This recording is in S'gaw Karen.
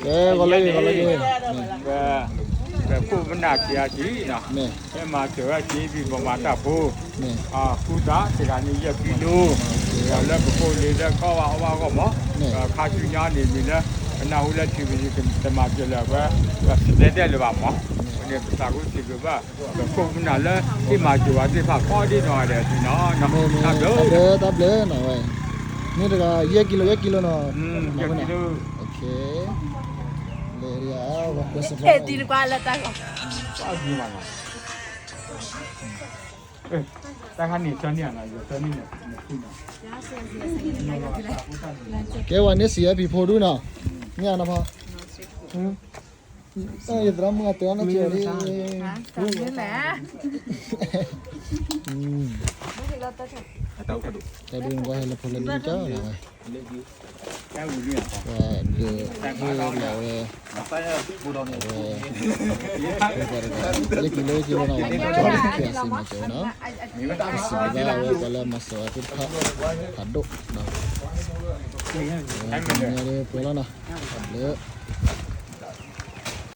ကဲ ဂီၤလၢဂ့ၤ ဂီၤလၢဂ့ၤ, ပ ပခိၣ်ပနၢ်ခံဂၤခံနီၤ, မ့ၢ် ဟဲမၤစၢၤဝဲ က့ဘံၣ် ပှၤမၤတၢ်ဖိ, မ့ၢ် ဃုသးတဂၤန့ၣ် ယဲၢ်ကံလိ, ဒီးလၢပဖိလံၤလၢကီၢ်ဝဲအီၣ်ဘၣ်အဂီၢ်မး, မ့ၢ် ခါဆူညါန့ၣ် မ့ၢ်လၢ ပနၢ်ဟူလၢထံၣ်ဝံၤန့ၣ် တမၤစၢၤလၢၤဝဲ ပစံးတဲဒဲးလၢၤဘၣ်မး, အဃိန့ၣ် ပသးခုစံးဘျုးဘၣ် ပခိၣ်ပနၢ်လၢ ဟ့ၣ်မၤစၢၤဝဲသ့ၣ်တဖၣ်ကိးဒ်နီၢ်ဂၤဒဲးနီၤ, တၢ်ဘျုး တၢ်ဘျုးနီၤဝဲ, မ့ၢ်တဂၤ ယဲၢ်ကံလိ ယဲၢ်ကံလိနီၤ, ယဲၢ်ကံလိ, လဲၤ တံၤတကွၢ်လၢတၢ်ဂီၤ တၢ်ခါန့ၣ် တၢ်န့ၣ် ကဲဝဲန့ၣ် စံးအပံၤဖိဒူၣ်နီၤ, မ့ၢ်အနီၤဖီ, ယသရၣ်မုၣ်အတဲအီၤနီၤ ကဲဝဲန့ၣ်, တၢ်ဒုးနကွၢ်ဟဲလၢဖိလၢဒ်ကၢ်လီၤဝဲ, ပှၤဒုးလီၤဝဲ, အဝဲ လၢကံလိ လၢကံလိနီၤ ဝဲန့ၣ် ကၠီၤ ခ့ၣ်အစံမၤစၢၤဝဲနီၤ, စံးဘျုးဘၣ်ဝဲပှၤလၢမၤစၢၤဝဲသ့ၣ်တဖၣ် ဖးဒိၣ်နီၤ, ဝဲန့ၣ်ပှဲၤလီၤနီၤ, တၢ်ဘျုး